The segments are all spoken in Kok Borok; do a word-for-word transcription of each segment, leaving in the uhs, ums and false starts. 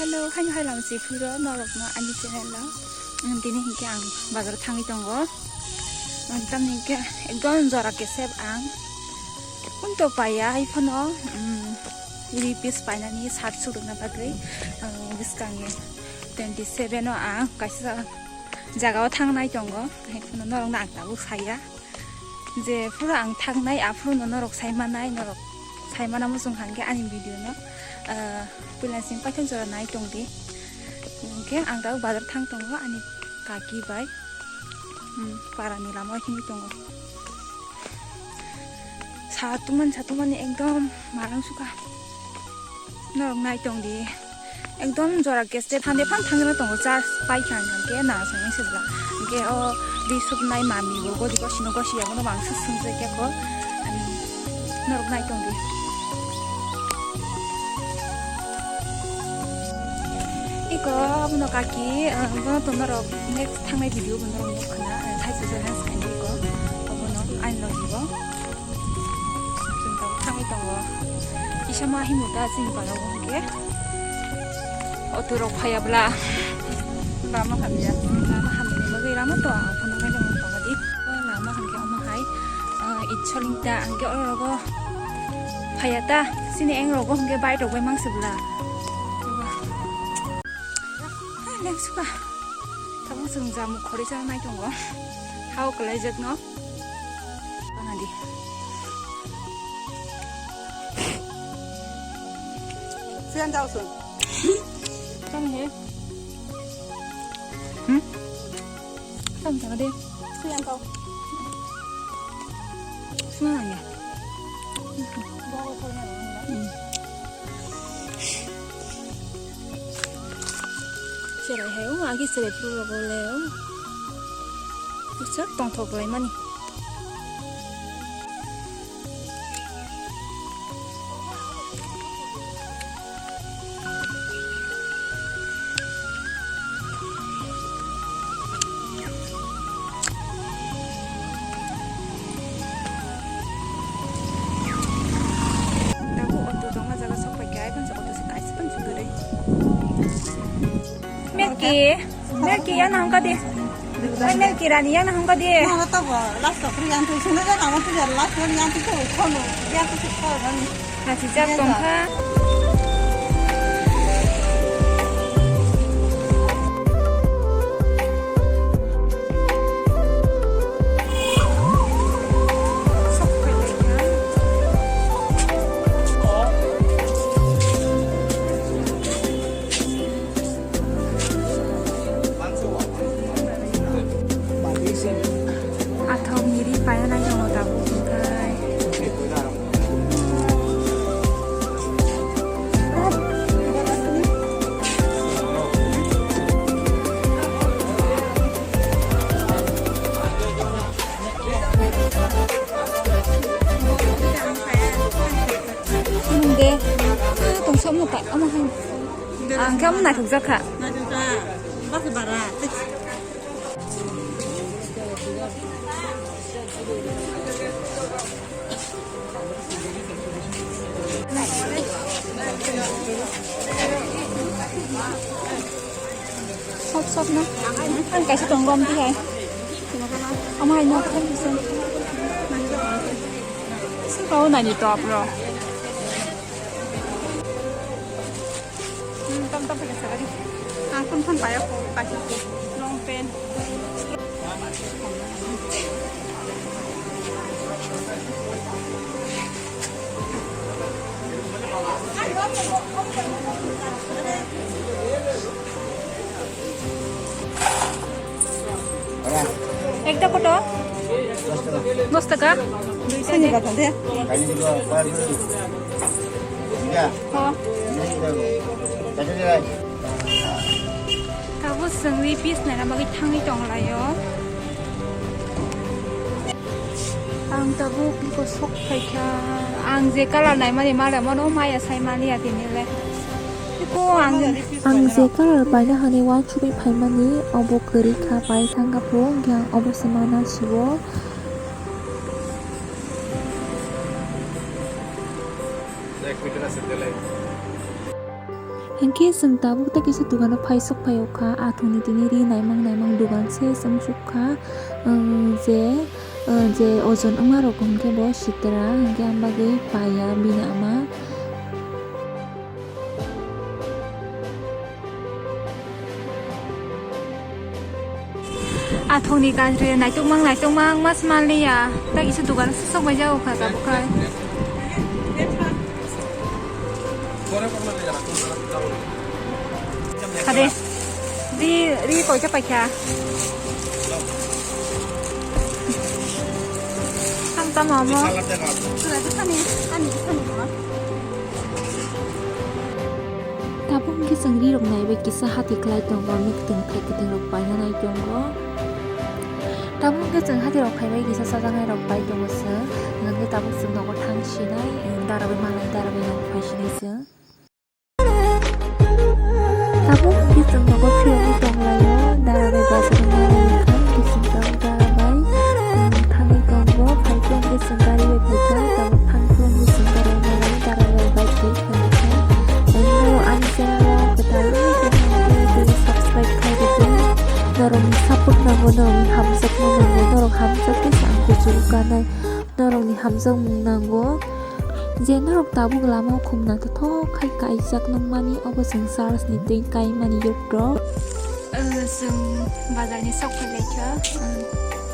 Hello, haino hai lam si phuro norokno ani channel o. Tini hinkhe ang bazar thangwi tongo. Ang tamni hinkhe ekdom jora kesep ang. Kunto paiya hai phano, um, rupees painani shirt sukrukna bagwi, um, bwskango twenty seven o ang kaisa jagao thangnai tongo. Hai phano norokno ang tabuk saya. Je phuru ang thangnai, aphuru no norok sai manai, norok sai mana muchung hangke ani video no, ah, puila sing paithak jora nai tong di. Hingke ang tabuk bazar thang tongo ani kaki bai, hmm, para ni lama o himwi tongo. Sa tungmani, sa tungmani ekdom marang suka. Norok nai tong di. Ekdom jora kesep hande phang thangna tongo, charge pai kha hingke na songwi sibla. Hingke o di supnai mami bo godi gosino gosi abono bangsa swngjak ya kho. Ani norok nai tong di. Iko abono kaki, eh, bono to norok next thangnai video bo norok nukha na, eh, thaisa jora sakani iko. Abono ani logi bo. Chwng tabuk thangwi tongo. Kisa ma himwi ta chini bara o hwnkhe. Auto rok phaiya bwla. Lama hamya. Lama hamya ni bagwi lama to ang phano nai nang tong di. O lama hwnkhe omo hai, ah, itsoling ta hwnkhe oro rogo phaiya ta. Chini eng rogo hwnkhe bike rok bai mangsi bwla. Ha, leng suka. Tabuk chwng jamu khori chana nai tongo. Hao kwlaijak no. Bana di. Siyan jao sun. Tang he. Hmm? Tang tang de. Siyan jao. Suna ya. Hmm. Cherai hai o, agi cherai phuru rogo le o. Bisa tongthok lai mani. Tabuk auto tongma jaga sok pai khe, ai phano auto se kaisa phano se kwrwi. Milky, Milky, yang naham ka di. Oi, Milky Rani, yang naham ka di. Nang to bo, last of yang tu sini kan, kamu tu last of yang tu tu kono, yang tu tu kono. Hachijak tongkha. Athok miri paina nai tongo tabuk hwnkhe. Nung de, ah, tong somno ta, omo hai. Ang khe omo naithok jak kha. Naithok jak. Bus bara. Sop sop no. Ang kaisa tongo amtwi hai. Omo hai no. Sing kau nani top ro. Hmm, tam tam pakai sekali. Ang pun pun payah kok pakai long pant. Ekta koto? Dos taka? Sini kata de. Ho. Tabuk chwng ri piece naina bagwi thangwi tonglaio. Ang tabuk biko sok phaikha. Ang je colour naimani male mono maya saimani ya tinile. Biko ang Ang je colour paina hani uansugwi phaimani, obo kwrwi kha, pai thangkha pho, hwnkhe ang obo se mana sio. Hinkhe chwng tabuk tei kisa dukano phai sok phai o kha, athungni tini ri naimang naimang dukan se chwng suk kha, um, je, uh, je ojon wngma rok hinkhe bo sitra, hinkhe ang bagwi paiya bini ama. Athongni gajri naitukmang naitukmang mas manliya. Tak isa dukan sisok bai jago kha tabuk khai. Kade. Ri, ri koita paikha. Tam tam amo. Sura de kani, kani, kani. Tabuk hwnkhe chwng rirok naiwi kisa hati khlai tongo, mikthwng phai kwthwng rok paina nai tongo. Tabuk hwnkhe chwng hati rok phaibai kisa chajaknai rok pai tongo chwng, hwnkhe tabuk chwng nogo thang sinai, darabai malai, darabai nogo phai sinai chwng. Tabuk hwnkhe chwng nogo phiyogwi tonglaio, darabai bazar malai wngkha, hwnkhe chwng tabuk darabai, um, thangwi tongo, phaikhe hwnkhe chwng gari bai phaikha, tabuk thangkhe hwnkhe chwng darabai malai, darabai bike bai phaikha. Norok ani channel o kwtal wngkhe subscribe khlai rwdi. Norokni support nango, norokni hamjakma nango, norok hamjakhe se ang kuchugo kanai. Norokni hamjakmung nango. Je norok tabuk lama o khum naithothok khai kaijak nukmani, obo chwng church ni twi kaimani youth rok. Chwng bazar ni sok phai laikha,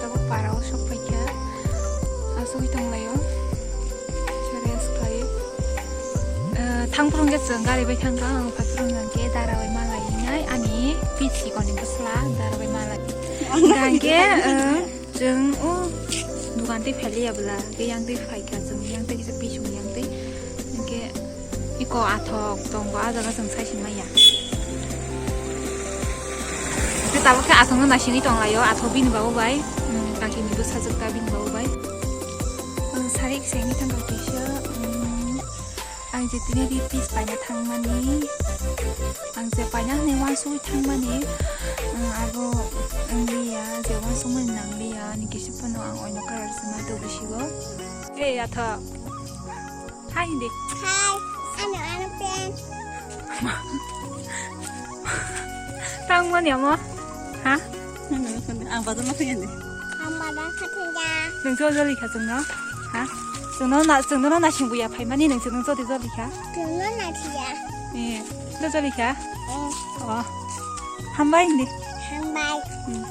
tabuk para o sok phaikha, asugwi tonglaio. Serious khlai. Eh, thangphuru hwnkhe chwng gari bai thangkha, ang phaifuru hwnkhe dara bai malai wngnai, ani pisi koni bwsla dara bai malai. Hwnkhe, eh, chwng o dukan twi phailiya bwla, hwnkhe yang twi phaikha chwng, yang twi kisa pisung yang twi. Hwnkhe iko athok tongo, ah jaga chwng sai singmaya. Hwnkhe tabuk khe athokno naisingwi tonglaio, athok bini babu bai, um, kakini bwsajwk ta bini babu bai. Um, sari kisa wngwi thangkha kisa, um, ang je tini ri pis paina thangmani, ang je paina hwnwi uansugwi thangmani, um, abo wngliya, je uansukmani nangliya, ani kisa phano ang oino karar se ma tubui sigo. Ei athok. Hai hindi. Hai, ano, ano, friend. Tang mani amo? Ha? Ang bazar ma thangya de. Ang bazar ma thangya. Nung jo joli kha chwngno? Ha? Chwngno na, chwngno na sing buya phai mani nung chwngno jodi joli kha? Chwngno na thiya. Eh, do joli kha? Eh. Oh. Hambai hindi. Hambai. Hmm.